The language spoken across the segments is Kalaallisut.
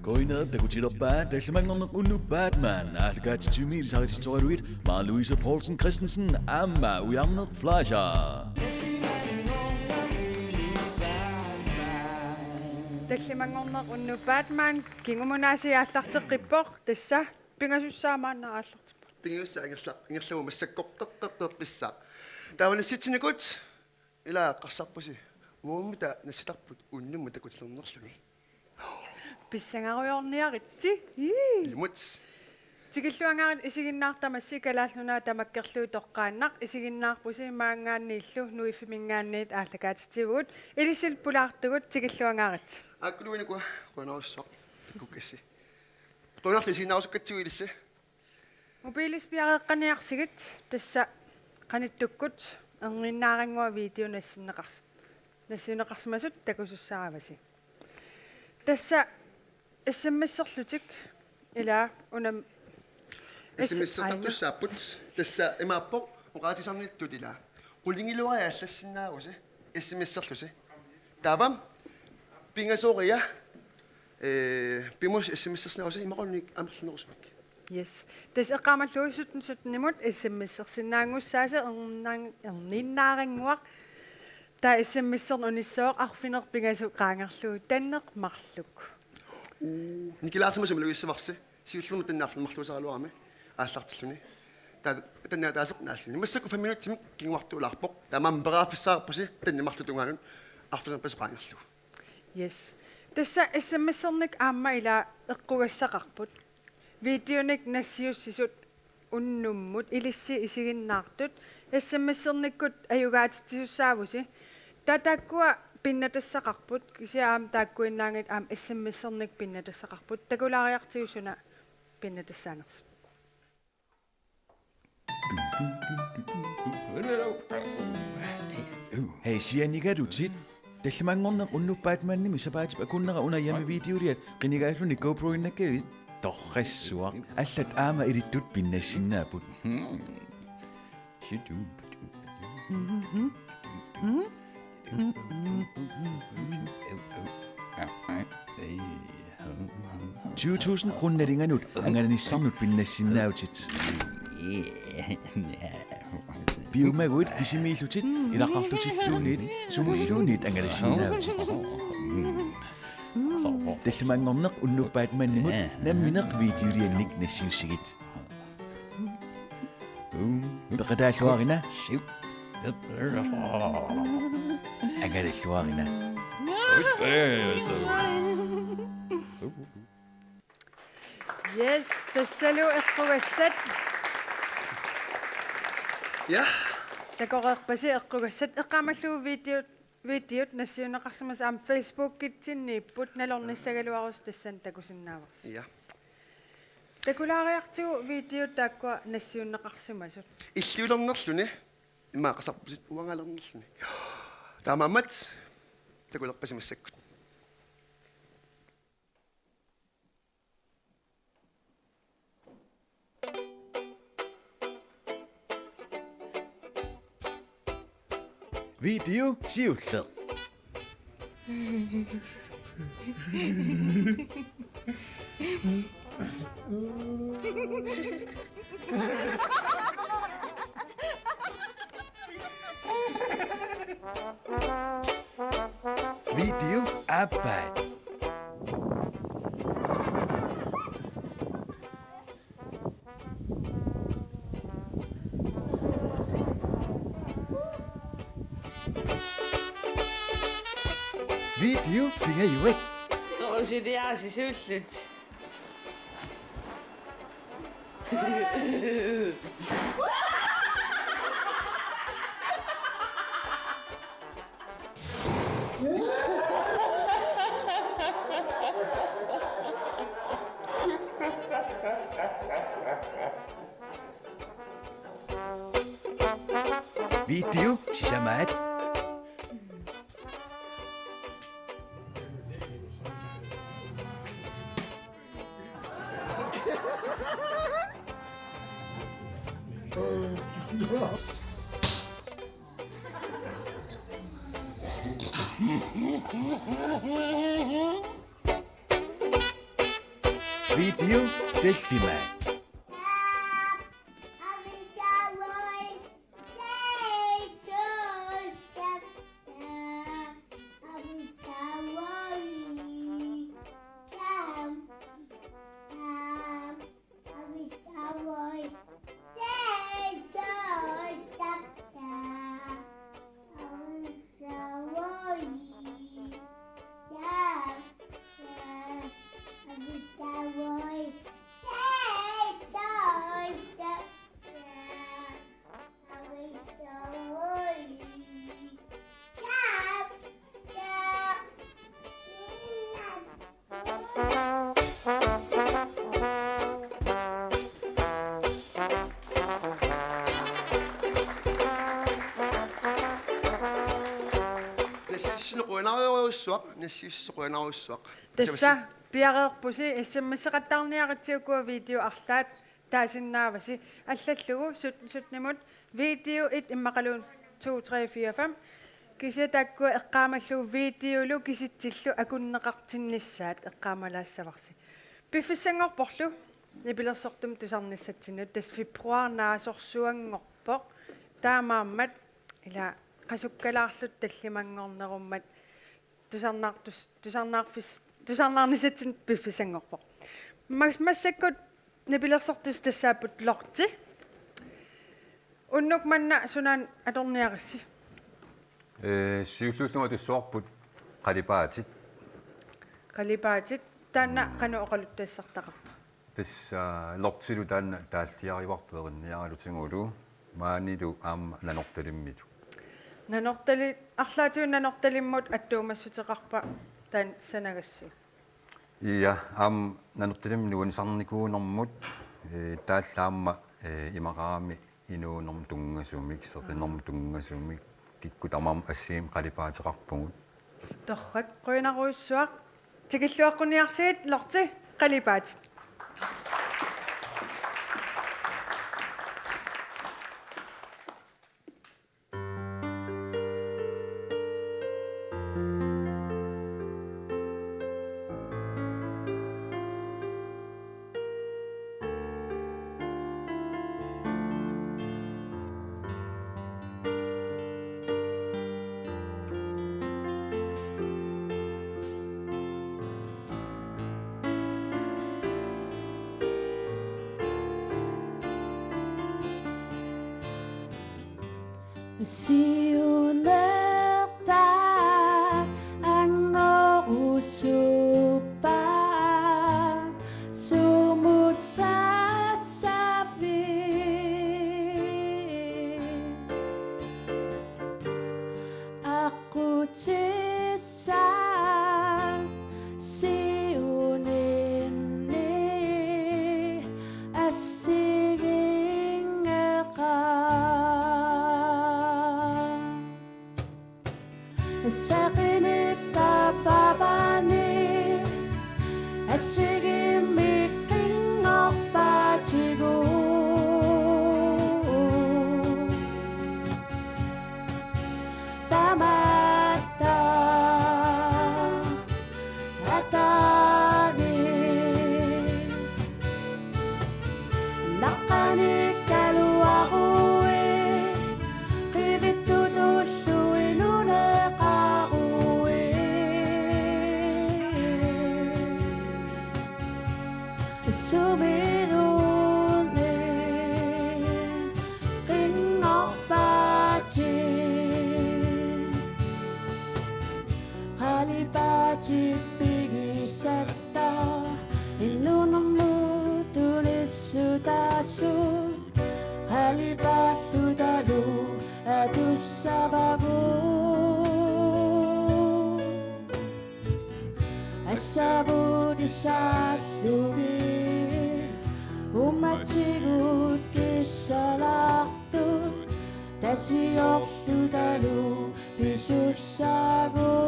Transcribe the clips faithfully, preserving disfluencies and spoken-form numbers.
Uinerup takutilerpaa tallimanngorneq unnuk Batman, aallakaatitsiviit ilisarititsisoraluit Maja Louise Poulsen Christensen aamma Ujarneq Fleischer. Tallimanngorneq unnuk Batman, kingumut aasiit aallarteqqippoq, tassa pingasussaa maanna aallartippoq. Pingasussaa ingerla-, ingerlavugut massakkut qeqqeqqeqqissaaq. Taava nassiussinikut ilaa eqqarsarpusi: Uagut nassitarput unnummut takutilernerluni. Pissangarujoorniaritsi. Ii. Ilumut. Tikilluangaarit isiginnaartut tamassi Kalaallit Nunaat tamakkerlugu toqqaannaq, isiginnaarpusi maanngaanniillu Nuiffiminngaanniit aallakaatitsivugut, ilissi pulaartugut, tikilluangaarit. Aakkuluinnaq qujanarsuaq. Kukkassi. Qujanarlu isiginnaarusukkatsigut ilissi. Mobiilisi piareeqqaniarsigit, tassa qanittukkut erniinnaarannguaq video nassinneqars-, nassiunneqarsimasut takusussaaravasi. Tassa S M S-erlutik ilaa unam-, S-, S M S-ertartussaapput, tassa imaappoq oqaatisarnittut ilaa. Qulingiluarit allassinnaavusi S M S-erlusi. Taava pingasoria, ee, pimus S M S-ersinnaavusi imaluunniit amerlanerusumik. Yes. Tassa eqqaamallugu sytten sytten-imut S M S-ersinnaanngussaasi, erniinnaang-, erniinnaarannguaq. Taava S M S-erneq unissooq arfineq-pingasoq qaangerlugu tanneq marluk. Uu, nikilaarsimasumik malugissavassi. Siullermik tanneq arfineq marluusaraluarami aallartilluni. Taava tanneq ataaseq naalluni. Massakkut fem minutsimik kinguartuulaarpoq. Taamaammat periarfissaqarpusi tanneq marluk tungaanut arfineq-pingasoq qaangerlugu. Yes. Tassa S M S-ernik aamma ilaa eqqugassaqarput. Videonik nassiussisut unnummut ilissi isiginnaartut S M S-ernikkut ajugaatitsisussaavusi. Taava taakkua pinnatassaqarput, kisianni aamma taakkuinnaanngitsut aamma S M S-ernik pinnatassaqarput. Takulaariartigu suna pinnatassaanersut. Hej, sianigalutit. Tallimanngorneq unnuk Batmanimi sapaatip akunnera una hjemmevideoliat qinigaalluni GoPro-innakkavit. Torrassuaq. Allat aamma ilittut pinnassinnaapput. Tyve tusind kroner nalinganut angalanissannut pinnassinnaavutit. Piumaguit kisimiillutit, ilaqarlutilluunniit, sumulluunniit angalassinnaavutit. Tallimanngorneq unnuk Batmanimut nammineq videoliannik nassiussigit. Peqataalluarina. Angalalluarina. Yes, tassalu eqqugassat. Ja. Takoreerpasi eqqugassat. Eqqaamallugu videot, videot nassiunneqarsimasut aamma Facebookitsinniipput, nalornissagaluarussi tassani takusinnaavarsi. Ja. Takulaariartigu videot taakkua nassiunneqarsimasut. Illiulernerluni, immaqa qasarpusit uangalernerluni. Taamaammat takulerpasi massakkut. Video siulleq. Video aappaat. Video pingajuat. Torusiliaasi siulliit. Video sisamaat. Video tallimaat. Nassiussissinni qujanarujussuaq, nassiussissinni qujanarujussuaq. Tassa piareerpusi, S M S-eqattaarniaritsi ukua video arlaat taasinnaavasi. Allallugu sytten sytten-imut video et immaqaluunniit to, tre, fire, fem. Kisianni taakkua eqqaamallugu videolu kisitsillu akunneqartinnissaat eqqaamalaassavarsi. Piffissanngorporlu nipilersortumik tusarnissatsinnut, tassa februar naasorsuanngorpoq. Taamaammat ila qasukkalaarluta tallimanngornerummat tusarnaartus-, tusarnaarfis-, tusarnaarnissatsinnut piffissanngorpoq. Mas-, massakkut nipilersortussat tassaapput Lotte. Unnuk manna sunaana atorniarissi? Ee, siulliullunga atussavarput qalipaatit. Qalipaatit. Taanna Mm. qanoq oqaluttassartaqarpa? Tassa Lottelu taanna taalliarivarput erinniaralutigulu, maanilu aamma Nanortalimmilu. Nanortali-, arlaatigut Nanortalimmut attuumassuteqarpa taanna sanagassiuk? Ia, aamma Nanortalimmi nuannisarnikuunermut, ee, taallaamma, ee, imaqarami inuunermut tunngasumik, seqinermut tunngasumik, kikkut tamarmik assigiimmik qalipaateqarpugut. Torrak, qujanarujussuaq. Tikilluaqquniarsigit Lotte, qalipaatit. Siunertaa anngorusuppaat sumut sassavit. Aqutsissaaq siuninni assigiinngeqaaq. Saqqinnittapavani assigiimmik qinngorpaatigut. Tamatta ataani naqqanikkaluaruit qivittutulluinnarneqaruit. Sumiluunniit qinngorpaatit. Qalipaatit pigisatta inuunermut tunissutaasut qalipaallutalu atussavagut. Assavut isaallugit uummatigut kissalaartut tasiorlutalu pisussagut.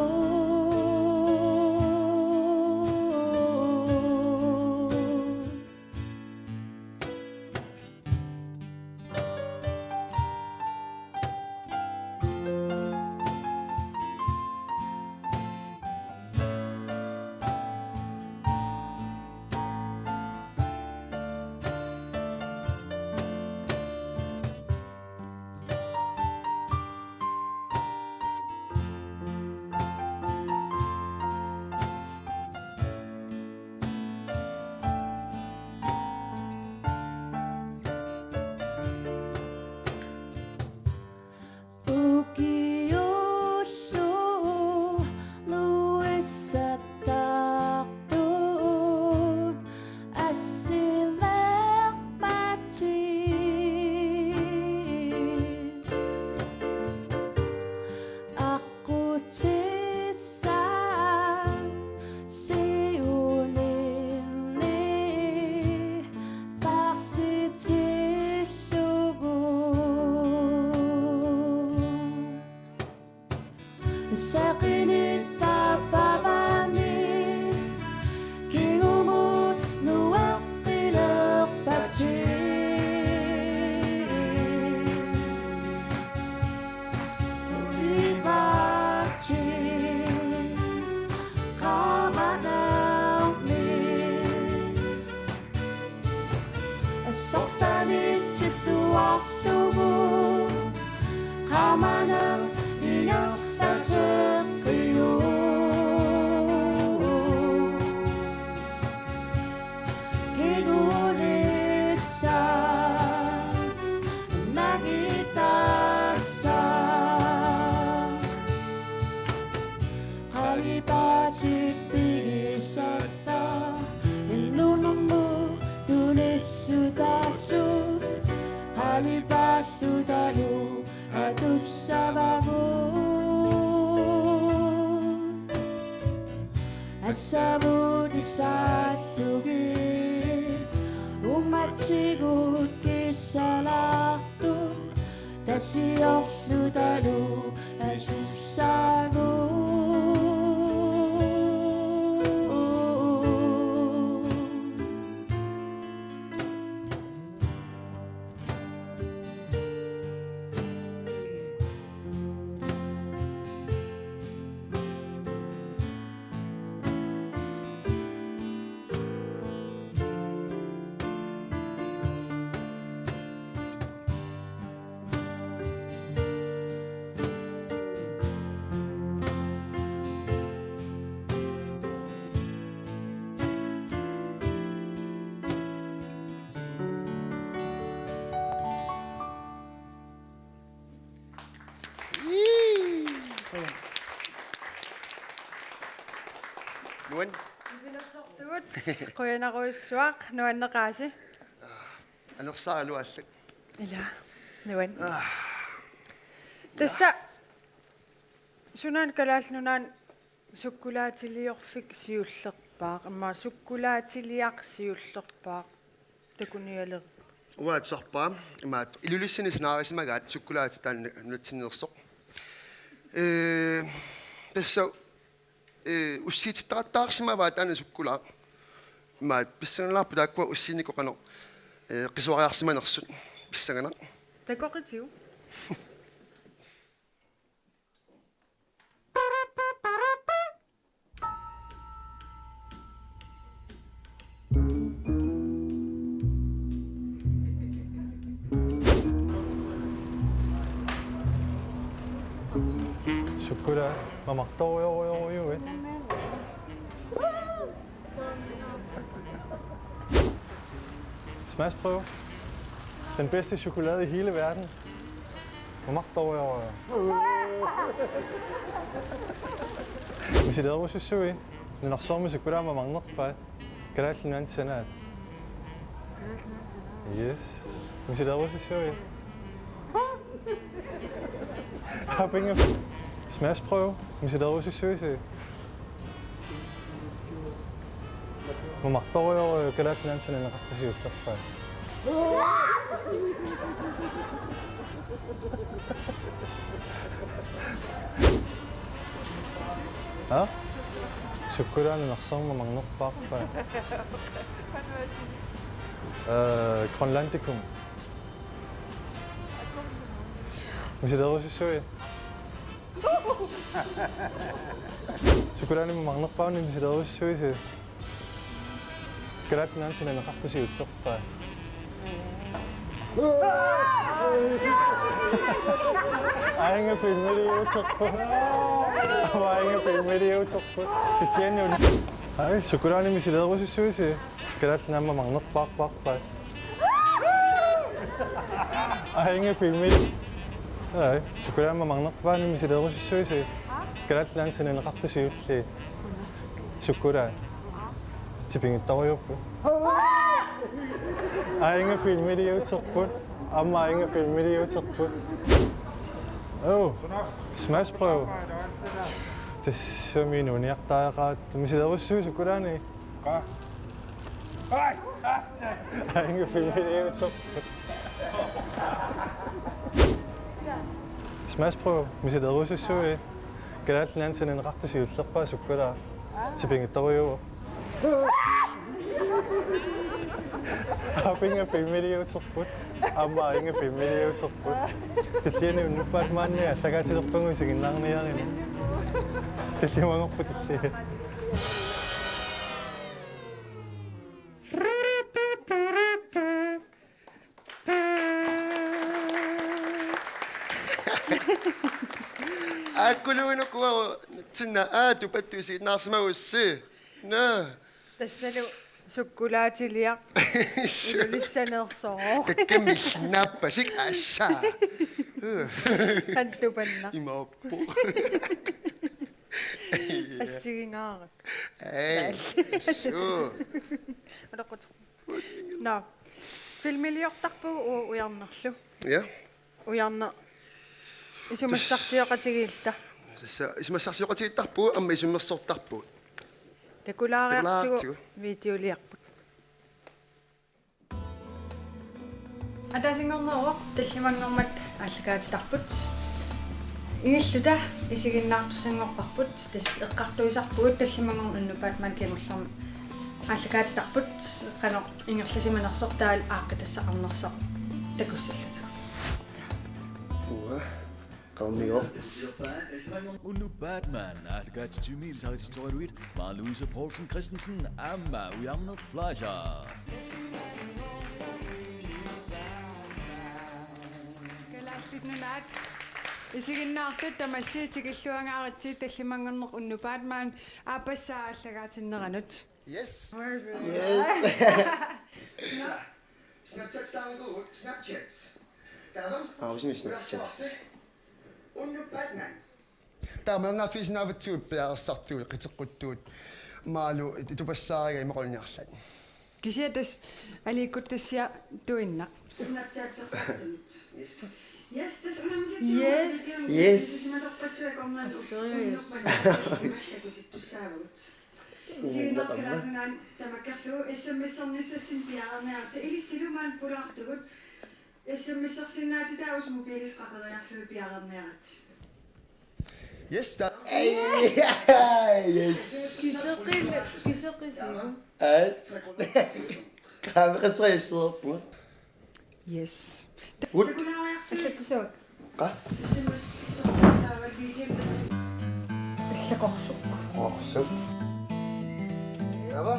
Sattartuun assilerpatsi. Aqqutissaq siulinni parsitillugu. Saqinittapavani kingumut nueqqilerpatsi. Uipatsi qamanermi. Assortanitsilluarlugu qamaneq ingerlateqqiu. Kingulissaq nangitassaq. Qalipaatit pigisat Nunumut tunissutaasut qalipaallutalu atussavagut. Assavut isaallugit uummatigut kissalaartut tasiorlutalu atussagut. Nuan. Qujanarujussuaq, nuanneqaasi. Anersaaraluassaq. Ila, nuan. Ah. Tassa sunaana Kalaallit Nunaanni sukkulaatiliorfik siullerpaaq, immaqa sukkulaatiliaq siullerpaaq takunialerpoq? Uanga tusarpara, imaattoq Ilulissani sanaarisimagaat sukkulaatit taanna nunatsinneersoq. Ee, tassa, ee, ussiitittaqattaarsimavaa taanna sukkulaaq. Imaattoq pissanganarpoq taakkua ussiinikuuvoq qanoq, ee, qisuariarsimanersut. Pissanganaq. Takoqitigu. Sukkulaat mamartorujorujorujuit. Smagsprøve. Den bedste chokolade i hele verden. Mamartorujorujoruit. Misilerusussuit. Nunarsuarmi sukkulaat mamarnerpaat. Kalaallit Nunaanni sanaat. Yes. Misilerusussuit. Happinga. Smagsprøve. Misilerusussuit. Mamartorujoruit Kalaallit Nunaanni sananeqartut siullerpaat. Ha? Sukkulaat nunarsuarmi mamarnerpaarpaat. Øh, Grønlandikum. Misilerusussuit. Sukkulaanimi mamarnerpaamik misilerusussuit. Kalaallit Nunaanni sananeqartut siullerpaat. Aajuna filmiliuuterput. Aajuna filmiliuuterput. Kikkianni. Ai, sukkulaanimi misilerusussuit. Kalaallit Nunaanni mamarnerpaarpaat. Aajuna filmili. Ai, sukkulaanimi mamarnerpaamik misilerusussuit. Kalaallit Nunaanni sananeqartut siulliit. Sukkulaat. Tipigittorujuupput. Aajuna filmiliuterput. Aamma aajuna filmiliuterput. Oh, smash, prøv. Tassami inuuniartariaqaratta. Misilerussuit sukkulaanit? Aa. Ej, satan! Aajuna filmiliuterput. Smash, prøv. Misilerussuit. Kalaallit Nunaanni sananeqartut siullerpaat sukkulaat. Tipigittorujuuvoq. Aajuna filmiliuterput. Aamma aajuna filmiliuterput. Tulliani unnuppaatit maani aallakaatilerpagut isiginnaarniarina. Tallimanngorput tullia. Aakkuluinnaq uanga tsinna aatu pattusi naarsimagussi. Naa. Tassalu sukkulaatiliaq. Ilulissaneersoq. Takkami illit naappasik assa. Qallupanna. Imaappoq. Assigingaaruk. Ei, suu. Utoqqut. Nå. Filmiliortarpugut u-, Ujarnerlu. Ja. Ujarneq. Isumassarsioqatigiilluta. Tassa isumassarsioqatigiittarpugut, aamma isummersortarpugut. Takulaariartigu. Takulaariartigu. Videoliarput. Ataasinngorneruvoq, tallimanngormat aallakaatitarput. Ingilluta isiginnaartussanngorparput, tassa eqqartuisarpugut tallimanngormat unnuppat maani kingullermi aallakaatitarput, qanoq ingerlasimanersoq taavalu aaqqitassaqarnersoq takussalluta. Uanga. Qaumigo. Unnuppat maani aallakaatitut sarititsoraluit Maja Louise Poulsen Christensen aamma Ujarneq Fleischer. Kalaallit Nunaat isiginnaartut tamassi tikilluangaaritsi tallimanngorneq unnuppat maani aappassaa aallakaatinneranut. Yes. Yes. Snapchat-iugut, Snapchat. Taava? Aa, usinga Snapchat. Unnuppat maani. Taamaanngaaffissinnaavatsigut piareersartugut qiteqquttugut maalu itupassaariga imaluunniit arlaat. Kisianni tassa aliikkuttassiaq tuinnaq. Snapchat-eqartunut. Yes. Yes, tassa unammisatsinni. Yes. Yes. Simatorpassuit akornanni. Oh, serious. Unnuppat maani takutittussaavugut. Isiginnaartut Kalaallit Nunaanni tamakkerlugu S M S-ernissassinnut piareerniaritsi, ilissilu maani pulaartugut. S M S-ersinnaatitaa uagut mobiilissat qaqeriarlugit piareerniaritsi. Yes, ta-, yes. Kiseqil-, kiseqisigu. Ai. Qaameqasseriassuarpunga. Yes. Ut. Takulaariartigu. Allattussavakka. Qa? Allakorsoq. Qorsoq. Bravo.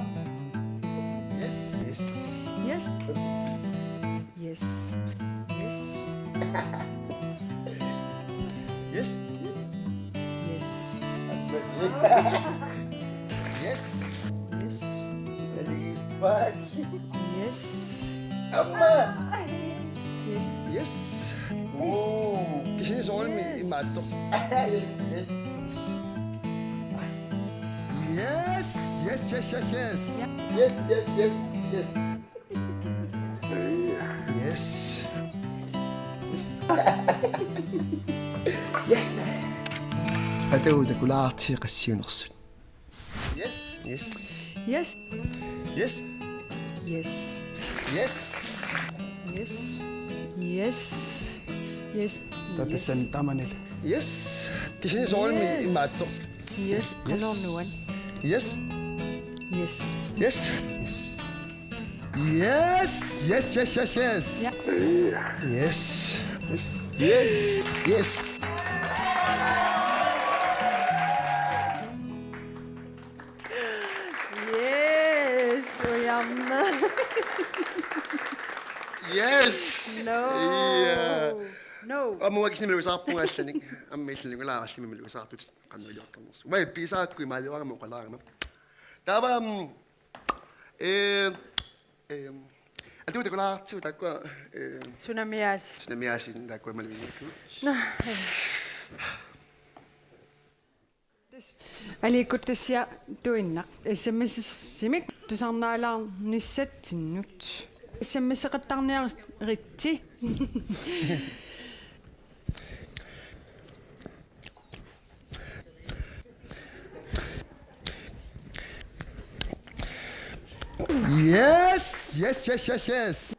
Yes, yes. Yes. Yes. Yes. Yes. Yes. Yes. Yes. Yes. Amma. Yes. Yes. Wow. Kisianni soorunami imaattoq. Yes, yes. Yes, yes, yes, yes, yes. Yes, yes, yes, yes. Yes. Yes, man. Atagu takulaartigu qassiunersut. Yes, yes. Yes. Yes. Yes. Yes. Yes. Yes. Yes. Tatassan tamanil. Yes. Kisianni soorunami imaattoq. Yes. Yes. Yes. Yes. Yes. Yes. Yes, yes, yes, yes. Ja. Yes. Yes. Yes. Yes. Yes, Ujarneq. Yes. No. Ja. No. Aamma uanga kisianni malugisaarpunga allanik. Aamma illit nalaani malugisaartutit qanoq iliortarnersoq. Vai pisaakku imaaliorama oqalaarama. Taava, mm, eh, eh, atuut takulaartigu taakkua, eh, Sunamiaasiit. Sunamiaasiit taakkua malugineqarput. Nå, eh. Tassa Aliikkuttassiaq tuinnaq. S M S-imik tusarnaalaarnissatsinnut. S M S-eqattaarniaritsi. Yes, yes, yes, yes, yes.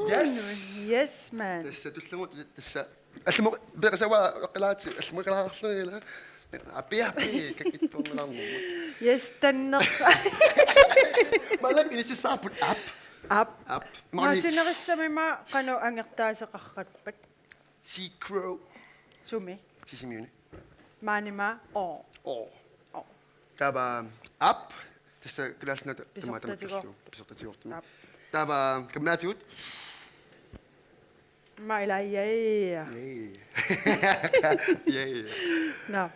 Yes. Yes, man. Tassa tullugu, tassa. Allamut peqisavaa eqqilaatsi, allamut eqqilaarlugila. Api, api, kakittuungilaarnermut. Yes, tannersa. Malak inississaarput aap. Aap. Aap. Maani. Maasinerissami maa qanoq angertaaseqarratpat. Secret. Sumi? Sisimiuni. Maani maa, oo. Oo. Oo. Taava aap. Tassa kalaallinut tamaat tamakkerlugu. Pisortatigoor-, pisortatigoortumik. Aap. Taava kammaatigut. Maa ilaa, ja, ja, ja. Ja, ja. Ja, ja. Nå.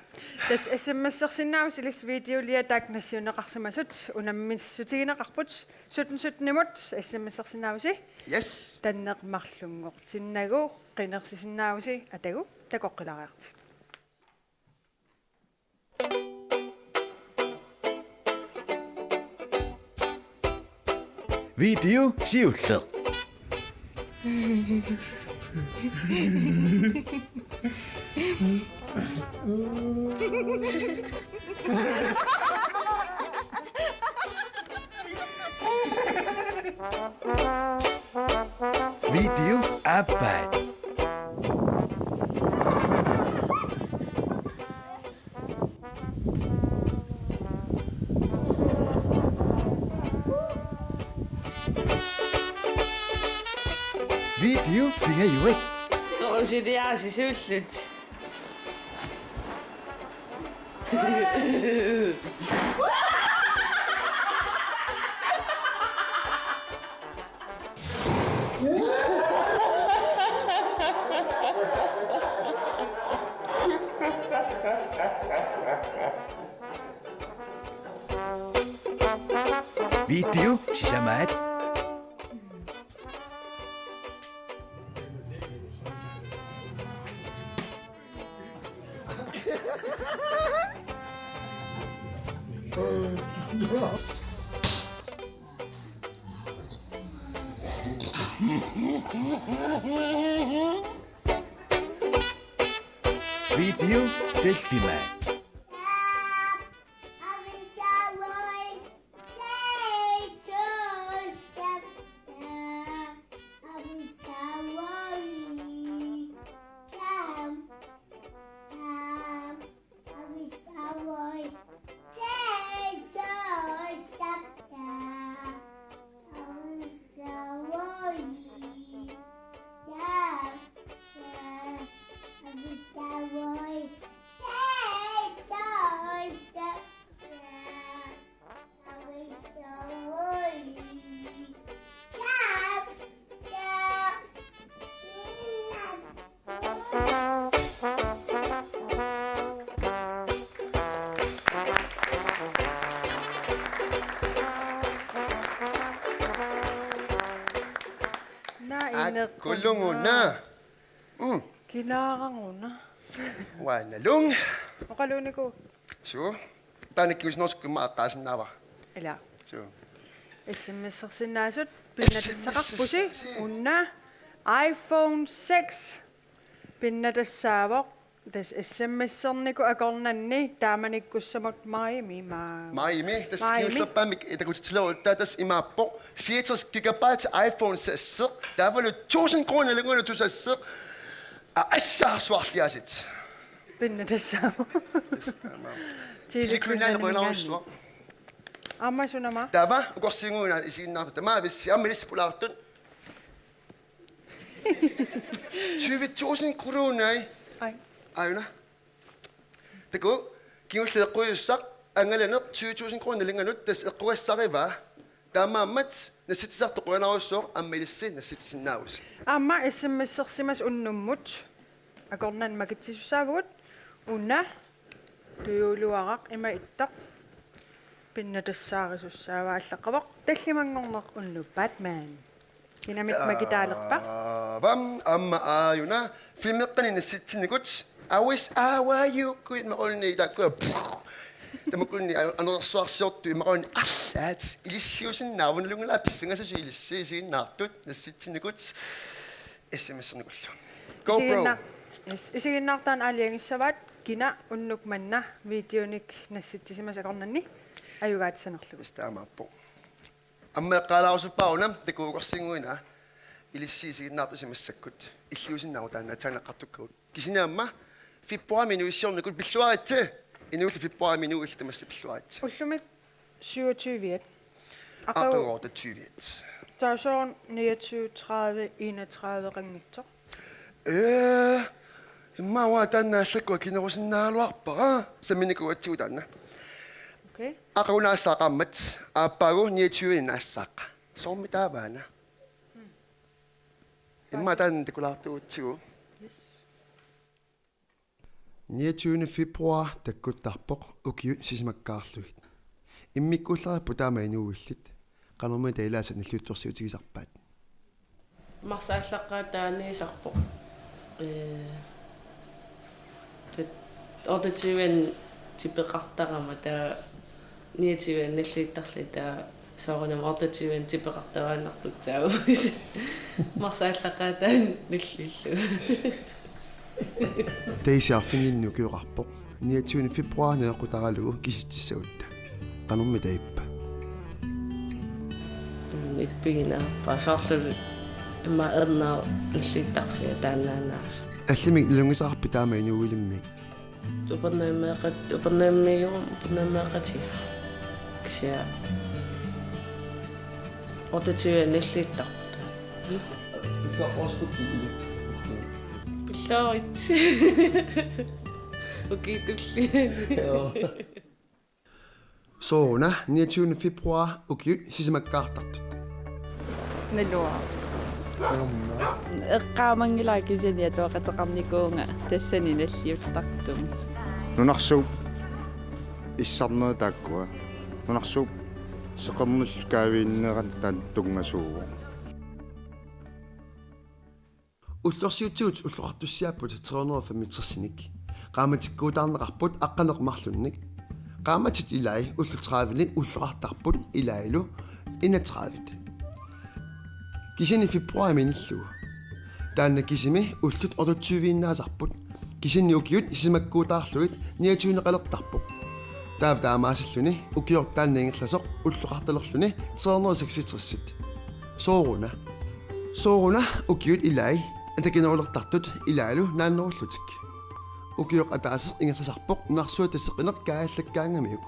Tassa S M S-ersinnaavusi ilissi videoliat taakku nassiunneqarsimasut unammissutigineqarput sytten sytten-imut S M S-ersinnaavusi. Yes. Tanneq marlunngortinnagu qinersisinnaavusi atagu takoqqilaariartigit. Video siulleq. Video aappaa. Video pingajuat. Torusiliaasi siulliit. Video sisamaat. Video tallimaat. Naa ineqqunnaa. Akkulunguna. Mm. Kinaaranguna. Uangalung. Oqaluunikuuit. Suu. Taanna kingusinnerusukkut immaqa aqqaasinnaavara. Ila. Suu. S M S-ersinnaasut pinnatassaqarpusi. S M S-ersinnaasut. Una iPhone six pinnatassaavoq. Tassa S M S-ernikut akornanni taamanikkussamut maajimi maa. Maajimi, tassa maajimi. Kingullerpaamik takutitsileruttaaq tassa imaappoq fireogtres gigabyte iPhone seks, taavalu tusind kroner nalunnganoq tusasseq. Aa, assaarsuarliaasit. Pinnatassaavoq. Tassa taamaammat. Tele Greenland. Tele Greenland qujanarsuaq. Aamma sunama. Taava, ukorsiinguina isiginnaartut tamaavissi, aamma ilissi pulaartut. Tyve tusind kroner. Ai. Aajuna. Takuuk, kingulleq eqquisussaq, angalaneq tyve tusind kroner nalunnganut, tassa eqqugassarivaa. Taamaammat nassitsisartoq qujanarsuaq, aamma ilissi nassitsisinnaavusi. Aamma S M S-ersimasoq unnummut akornanni makitsisussaavugut, una tujuuluaraq ima ittoq. Pinnatassaarisussaavaallaqqavoq tallimanngorneq unnuk Batman. Kinamik makitaalerpa? Aavam, aamma aajuna filmeqqanik nassitsinikut. Awis aawaajuukkuit imaluunniit taakkua. Tamakkununnga anorersuarsiortut imaluunniit arlaat ilissiusinnaavoq, nalunngilara pissangasoq ilissi isiginnaartut nassitsinikut. S M S-ernikullu. GoPro. Isiginna-, yes, isiginnaartaanni aalajangissavaat kina unnuk manna videonik nassitsisimasoq akornanni ajugaatit sanerlugu. Yes, taamaappoq. Aamma eqqaalaarusuppara una takuukarsinnguina ilissi isiginnaartusi massakkut. Illiusinnaavoq taanna aatsaannaq eqqartukkagut. Kisianni aamma februarimi inuuissiornikut pilluaritsi. Inuullu februarimi inuuillu tamassa pilluaritsi. Ullumi syvogtyve-at. Aqagu, aqagu otteogtyve-at. Taava soorlu niogtyve, tredive, enogtredive-qanngitsoq. Ee, immaqa uanga taanna allakkua kinerusinnaagaluarpara. Samminikuugatsigu taanna. Okay. Aqagu naassaaq qaammat, aappaagu niogtyve-ni naassaaq. Soormi taavaana? Immaqa taanna takulaartuugutsigu. Yes. Niogtyvende februar takkuttarpoq ukiut sisamakkaarlugit. Immikkuullaripput taama inuuillit. Qanormita ilaasa nalliuttorsiutigisarpaat? Marsi aallaqqaataaniisarpoq. Ee, tat-, otteogtyve-ni tipeqartarama taava niogtyve-ni nalliuttarlunga taava soorunami otteogtyve-ni tipeqartaraannartussaavusi. Marsi aallaqqaataani nalliullugu. Daisy arfinilinnik ukioqarpoq. Niogtyvende februar naleqqutaralugu kisitsissagutta. Qanormita ippa? Mm, ippiginaappa. Soorlu immaqa ernaru nalliuttarfia taannaannaas. Allamik nalunngisaqarpit taama inuuilimmik? Upernavimmeeqat-, Upernavimmiiuvoq, Upernavimmeeqatiga. Kisianni otteogtyve-ni nalliuttarput. Pilluarit. Ukiut tulliani. Joo. Sooruna niogtyvende februar ukiut sisamakkaartartut? Naluara. Eqqaamanngilara kisianni atuaqateqarnikuuvunga tassani nalliuttartumik. Nunarsuup issarnerit taakkua. Nunarsuup seqernup kaaviinnera taanna tunngasuuvoq. Ullorsiutigut ulloqartussiaapput tre hundrede og femogtres-inik. Qaammatikkuutaarneqarput aqqaneq-marlunnik. Qaammatit ilai ullut tredive-ni ulloqartarput ilailu enogtredive. Kisianni februarimi inillugu. Taanna kisimi ullut otteogtyve-innaasarput. Kisianni ukiut sisamakkuutaarlugit niogtyve-neqalertarpoq. Taava taamaasilluni ukioq taanna ingerlasoq ulloqartalerluni tre hundrede og seksogtres-it. Sooruna? Sooruna ukiut ilai atakinerulertartut ilaalu naannerullutik. Ukioq ataaseq ingerlasarpoq nunarsuatta seqineq kaajallakkaangamiuk.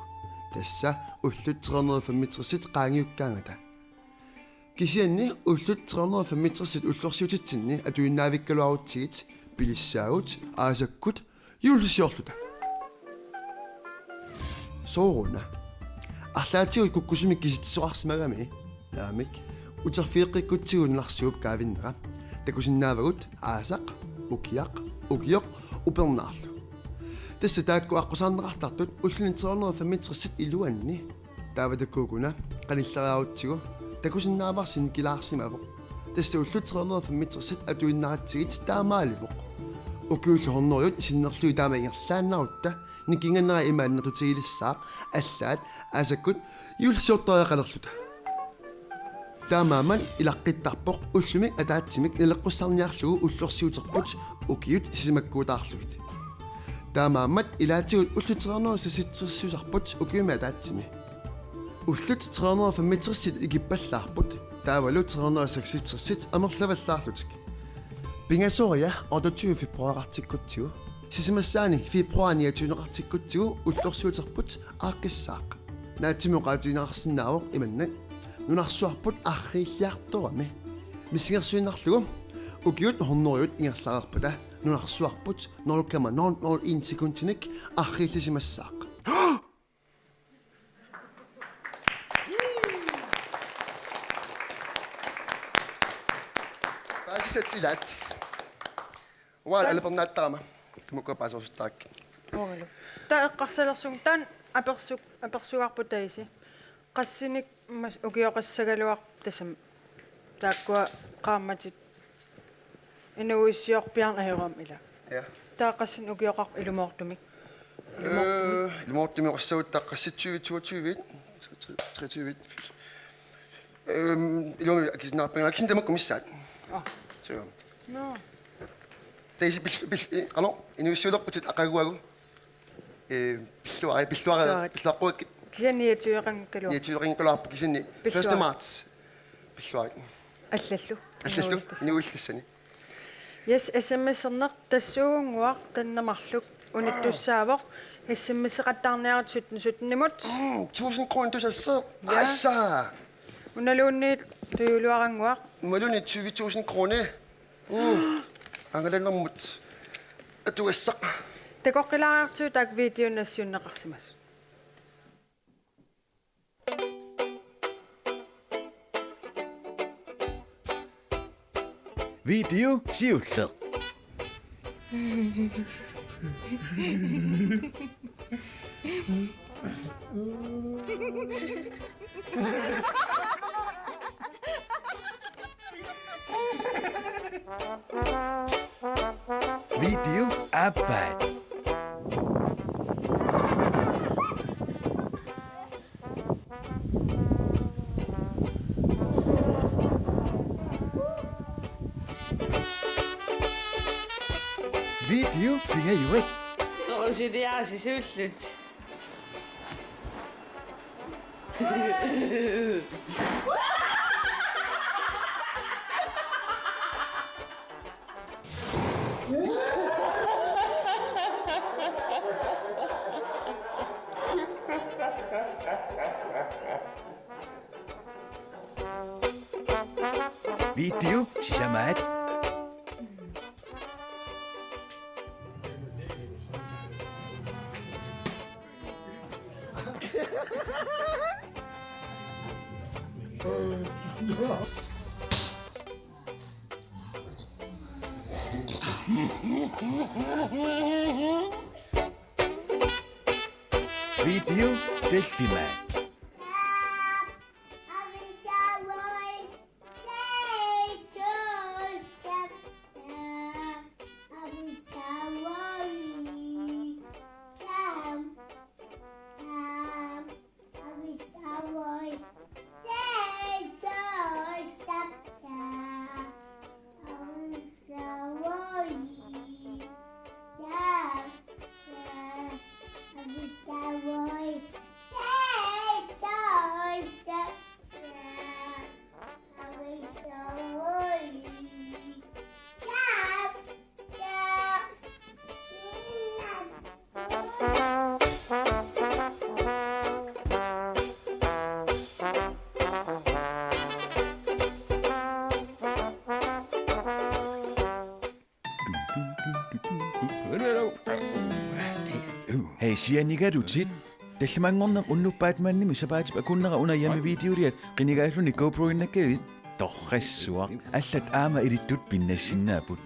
Tassa ullut tre hundrede og femogtres-it qaangiukkaangata. Kisianni ullut tre hundrede og femogtres-it ullorsiutitsinni atuinnaavikkaluarutsigit pilissaagut aasakkut juullisiorluta. Sooruna? Arlaatigut kukkusumik kisitsisoqarsimagami. Naamik. Uterfigeqqikkutsigu nunarsuup kaavinnera. Takusinnaavagut aasaq, ukiaq, ukioq, upernaarlu. Tassa taakku aqqusaarneqartartut ulluni tre hundrede og femogtres-it iluanni. Taava takuukuna qanilleriarutsigu takusinnaavarsi nikilaarsimavoq. Tassa ullut tre hundrede og femogtres-it atuinnaratsigit taamaalivoq. Ukiullu hundrede-t sinnerlugit taama ingerlaannarutta nikinganera ima annertutigilissaaq, allaat aasakkut juullisiortariaqalerluta. Taamaammat ilaqqittarpoq ullumik ataatsimik naleqqussarniarlugu ullorsiuterput ukiut sisamakkuutaarlugit. Taamaammat ilaatigut ullut tre hundrede og seksogtres-iusarput ukiumi ataatsimi. Ullut tre hundrede og femogtres-it ikippallaarput, taavalu tre hundrede og seksogtres-it amerlavallaarlutik. Pingasoria otteogtyve februareqartikkutsigu. Sisamassaani februar niogtyve-neqartikkutsigu ullorsiuterput aaqqissaaq. Naatsumik oqaatigineqarsinnaavoq imannak: Nunarsuarput arriilliartorami. Missingersuinnarlugu ukiut hundrede-t ingerlareerpata nunarsuarput nul komma nul nul en sekundinik arriillisimassaaq. Paasisat ilaat. Uanga aalapernaattarama. Tamakku paasorsuttarakkit. Uangalu. Taava eqqarsalersunga taanna apersuk-, apersugaarput Daisy. Qassinik mas-, ukioqassagaluaq tassami. Taakkua qaammatit inuuissiorpiarneq ajorami ila. Ja. Taava qassinik ukioqarpa ilumoortumik? Ilumoortumik. Øh, ilumoortumik oqassagutsigu qassinik tyve, toogtyve, treogtyve. Øhm, ilumoortumik akisinnaappinga, akisut tamakku missaat. Aa. Så. Nå. Taisi pil-, pil-, eh, qanoq, inuuissiulerputit aqaguagu. Eh, pilluari, pilluari, pilluaqqakkit. Kisianni niogtyveqanngikkaluarput. Niogtyveqanngikkaluarput kisianni første marts. Pilluarit. Allallu. Allallu. Inuuillassani. Yes, S M S-erneq tassuugunnguaq tanneq marluk unittussaavoq. S M S-eqattaarniarit sytten sytten-imut. Mm, tusind kroner, du ser sød. Ja. Assa. Unaluunniit tujuuluarannguaq. Unaluunniit tyve tusind kroner. Mm. Angalanermut atugassaq. Takoqqilaariartigu taakku videot nassiunneqarsimasut. Video siulleq. Video aappaa. Video pingajuat. Torusiliaasisullut. Video sisamaat. Video tallimaat. Hej, sianigalutit. Tallimanngorneq unnuppat mannimmut sapaatip akunnera una Yami videoliat qinigaalluni GoPro-innakkavit. Torrassuaq. Allat aamma ilittut pinnassinnaapput.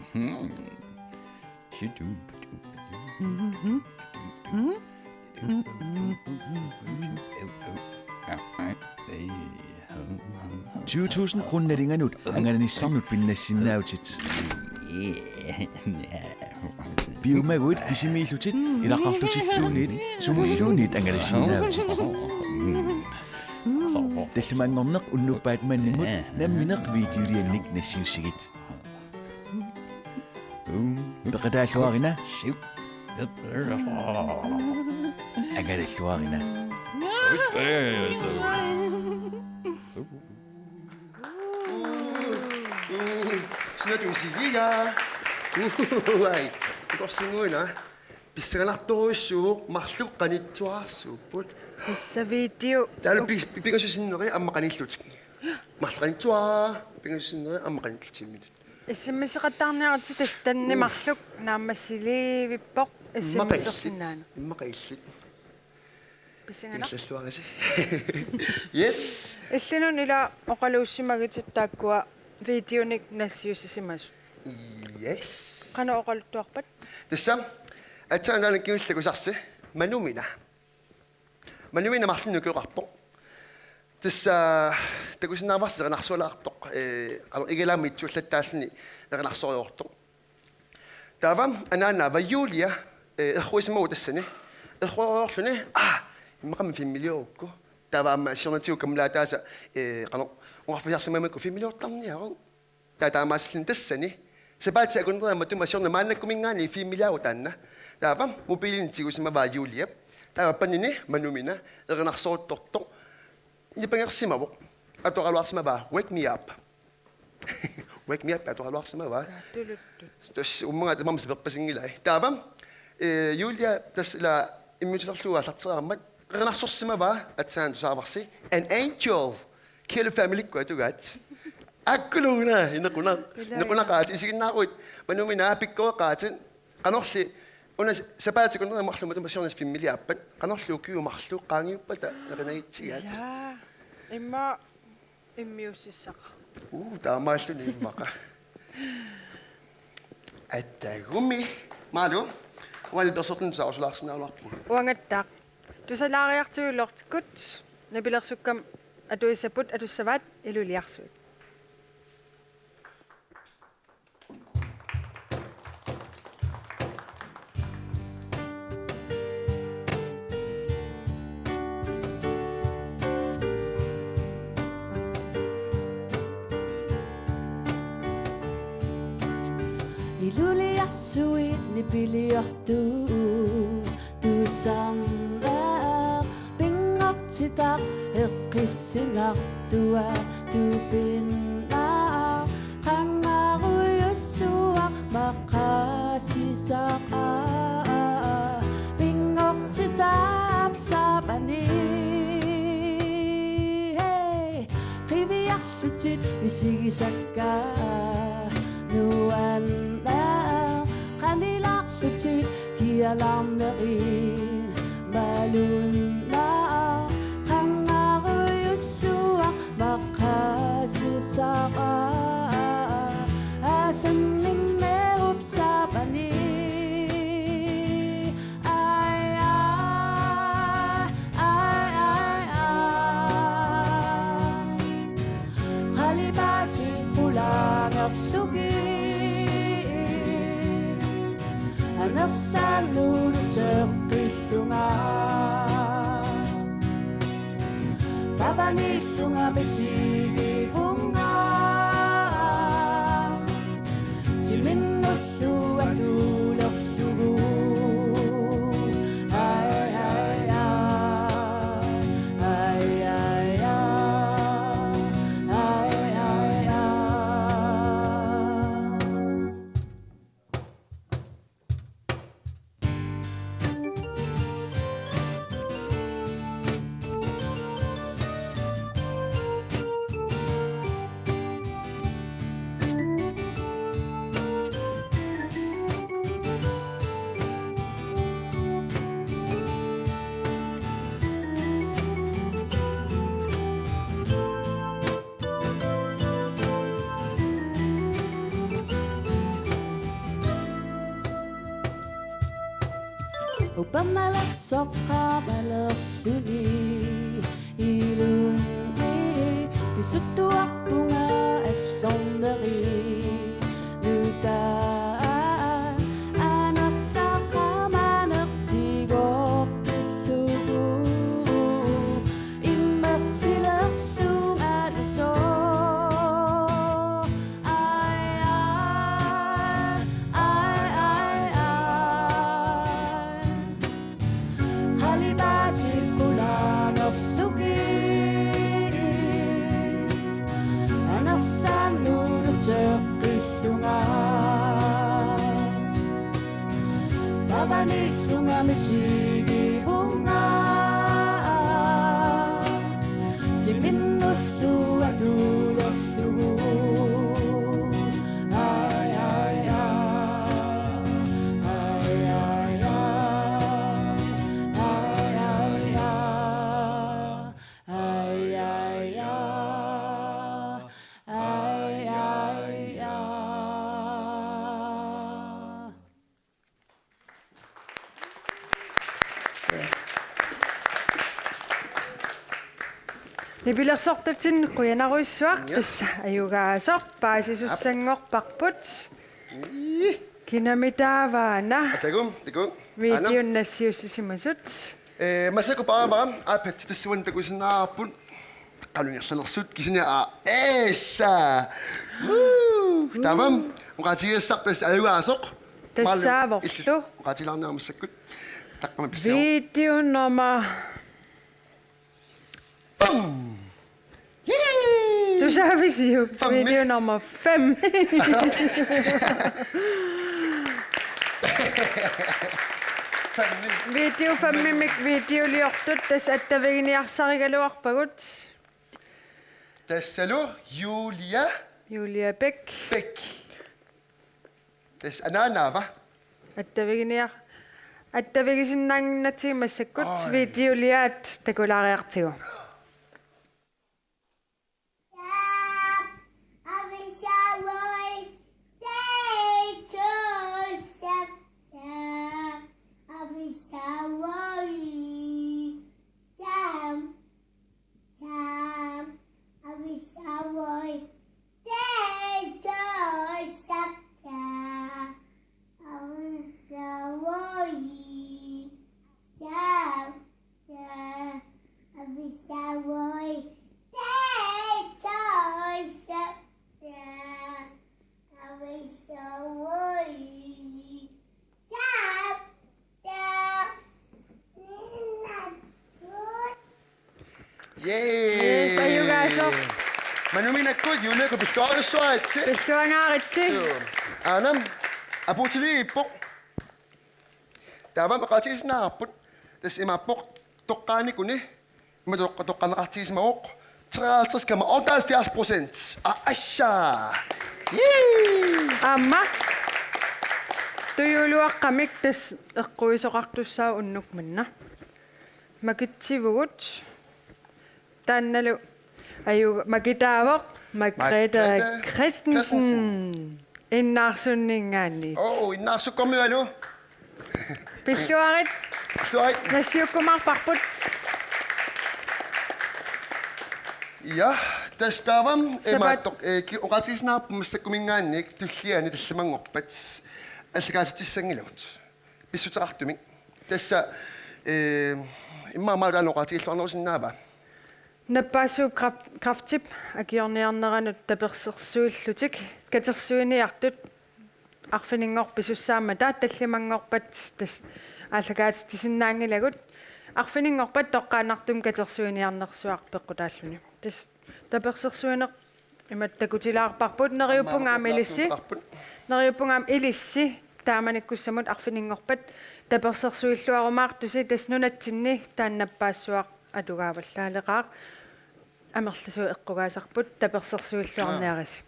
Tyve tusind kroner nalinganut angalanissannut pinnassinnaavutit. Piumaguit kisimiillutit ilaqarlutilluunniit sumulluunniit angalassinnaavutit. Tallimanngorneq unnuppat mannimmut nammineq videoliannik nassiussigit. Peqataalluarina. Angalalluarina. Sinatusigiga. Uai. Korsinguina. Pissanganartorujussuuvoq, marluk qanittuarsuupput. Tassa video. Taavalu pi-, pi-, pingasusinneri aamma qanillutik. Marluk qanittuaa, pingasusinneri aamma qanillutik imminut. S M S-eqattaarniaritsi tassa tanneq marluk naammassiliivippoq. Immaqa illit. S M S-ersinnaaneq. Immaqa illit. Pissanganaq. Tikillalluarisi. Yes. Illinut ila oqaluussimagitit taakkua videonik nassiussisimasut. Yes. Qanoq oqaluttuarpat? Tassa. Aatsaat una kingulleq takusarsi. Manumina. Manumina marlunnik ukioqarpoq. Tassa takusinnaavarsi erinarsualaartoq, ee, qanoq igalaammi itsuallattaalluni erinarsorujoortoq. Taava anaanaava Julia, ee, erruisimavugut tassani. Erruiorluni, aa, immaqami filmiliorukku. Taava aamma siornatigut kammalaataasa, ee, qanoq, oqarfigiarsimagamikku filmiliortarniaruk. Taava taamaasilluni tassani. Sapaatip akunneri matuma siorna maannakkuminngaanniit filmiliaruk taanna. Taava mobiilini tigusimavaa Juliap. Taava pannini Manumina erinarsoruttortoq. Nipangersimavoq. Atoraluarsimavaa Wake Me Up. Wake Me Up atoraluarsimavaa. Tuluttut. Tassa uummaga tamarmi saperpasinngilai. Taava, ee, Julia tassa ila immiussinerlugu aallartereermat erinarsorsimavaa, aatsaat tusaavarsi An Angel. Kialu familikkut atugaat. Aakkuluuna, inequna-, ila, inequnaqaat, isiginnaaruit, Manumina pikkoreqaatit, qanorli, una sapaatip akunneri marluk matuma siorna filmiliaappat, qanorli ukiut marluk qaangiuppata nerinagitsigaat. Ila, immaqa immiussissaqarpoq. Uu, taamaalluni immaqa. Attagumi. Malu, uani persortin tusaarusulaarsinaalaarpunga. Uangattaaq. Tusalaariartigu Lortikkut nipilersukkami atuissapput, atussavaat Iluliarsuit. Iluliarsuit nipiliortut tusarnaaq, pinngortitaq eqqissinnartua tupinnaq, qangarujussuaq maqaasisaqaaq, pinngortitap saapani. Hey, qiviarlutit isigisakka nuannaaq, qanilaarlutit kialarnerit malunnaq, qangarujussuaq maqaasisaqaaq, asanninnerup saapani. Ai, ai, ai, ai, ai. Qalipaatit qulaanerlugit, anersaannut uteqqillunga, papaniillunga misigivunga, timinnullu atulerlugu. Ai, ai, ai. Ai, ai, ai. Ai, ai, ai. Upernallersoqqaamalerluni ilunni pisuttuarpunga allorneriit nutaat anersaqarmanertigoorpillugu. Immertilerlungalu sooq. Ai, ai, ai, ai, ai. Qalipaatit qulaanerlugit, anersaannut uteqqillunga, papaniillunga misigivunga, timinnullu atulerlugu. Ai, ai, ai. Ai, ai, ai. Ai, ai, ai. Ai, ai, ai. Ai, ai, ai. Nipilersortatsinni qujanarujussuaq. Ja. Tassa ajugaasoq paasisussanngorparput. Ii. Kinami taavaana? Atagu, taku. Videot nassiussisimasut. Ee, massakkut paavara, iPad tassuan takusinnaavarput. Qanoq ingerlanersoq kisianni aa, eessa? Woo! Taava, oqaatigisassarput ajugaasoq. Tassaavorlu. Illu, oqaatigilaarniaruk massakkut. Taqqama pissaaq. Video nummer Bum! Yay! Tusaavisiuk? Femmi. Video nummer fem. Femmi. Video femmimik videoliortut tassa attaviginiarsarigaluarpagut. Tassalu Julia. Julia Bech. Bech. Tassa anaanaava? Attaviginiar-, attavigisinnaannginnatsigu massakkut. Oj. Videoliaat takulaariartigu. Yay! Yes, ajugaasoq. Manuminakkut Juliakkut pilluarujussuaritsi. Pilluangaaritsi. Suu. Aana, apuutiliippoq. Taava oqaatigisinnaavarput. Tassa imaappoq toqqaanikuni. Ima toqqa-, toqqaanneqartigisimavoq. Treoghalvtreds komma otteoghalvfjerds procent. Aa, asha! Yee! Aamma. Tujuuluaqqamik tassa eqquisoqartussaavoq unnuk manna. Makitsivugut. Taannalu aju-, makitaavoq Margrethe Margrethe Christensen. Christensen. Innaarsunninngaanniit. Oo, Innaarsukkormiualu. Pilluarit. Pilluarit. Nassiukkumaarparput. Ja, tassa taava, sapaat- imaattoq, ee, ki-, oqaatigisinnaarput massakkuminngaanniit tulliani tallimanngorpat aallakaatitsissanngilagut. Pissuteqartumik. Tassa, ee, immaqa Malu taanna oqaatigilluarnerusinnaava? Nappaassuup Kraf-, Kræftip akiorniarneranut tapersersuillutik katersuiniartut arfininngorpat pisussaammata tallimanngorpat tassa aallakaatitsisinnaanngilagut. Arfininngorpat toqqaannartumik katersuiniarnersuaq peqqutaalluni. Tassa tapersersuineq imatut takutilaarparput, neriuppunga aamma ilissi. Neriuppunga aamma ilissi taamanikkussamut arfininngorpat tapersersuilluarumaartusi, tassa nunatsinni taanna nappaassuaq atugaavallaaleqaaq. Amerlasuut eqqugaasarput, tapersersuilluarniarisi.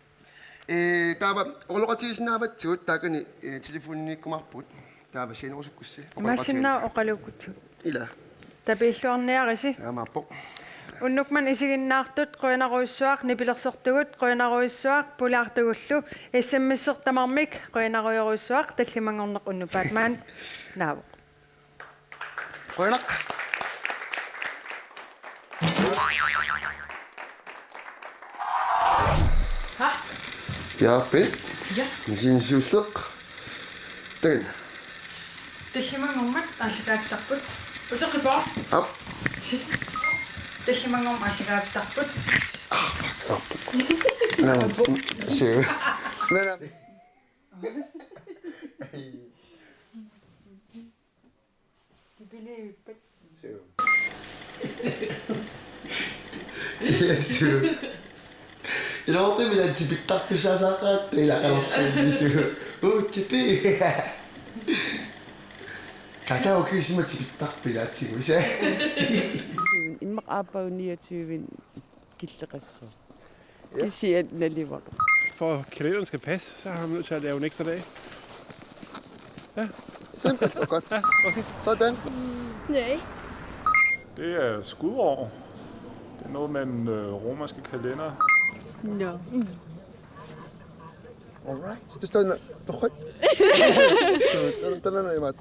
Ee, taava oqaloqatigisinnaavatsigut taakani, ee, telefoninikkumaarpugut. Taava sianerusukkussi. Imaassinnaavoq oqaloqatigisinnaavatsigut. Ila. Tapiilluarniarisi. Taamaappoq. Unnuk manna isiginnaartut qujanarujussuaq, nipilersortugut qujanarujussuaq, pulaartugullu, S M S-ertamarmik qujanarujorujussuaq, tallimanngorneq unnuppat maani. Naavoq. Qujanaq. Ha? Ja, P. Ja. Misinnisuusseq. Taanna. Tallimanngormat aallakaatitarput. Uteqqippaa. Aap. Ti. Tallimanngormat aallakaatitarput. Aap. Naamik. Suu. Naamik. Tipiliivippat. Suu. Ila suu. Ilumoortumik ila tipittartussaasaqaat ila qanorluunniit suu. Uu, tipi. Kata ukiusima tipittarput ilaatsigu. Immaqa aappaagu niogtyvit killeqassaaq. Ja. Kisianni nalivara. For at kalenderen skal passe, så har man nødt til at lave en ekstra dag. Ja. Simpelt og godt. Ja, okay. Sådan. Nej. Det er skudår. Det er noget med den, øh, romerske kalender. Nå. Alright. Så det står der. Du høj. Så den, den er meget.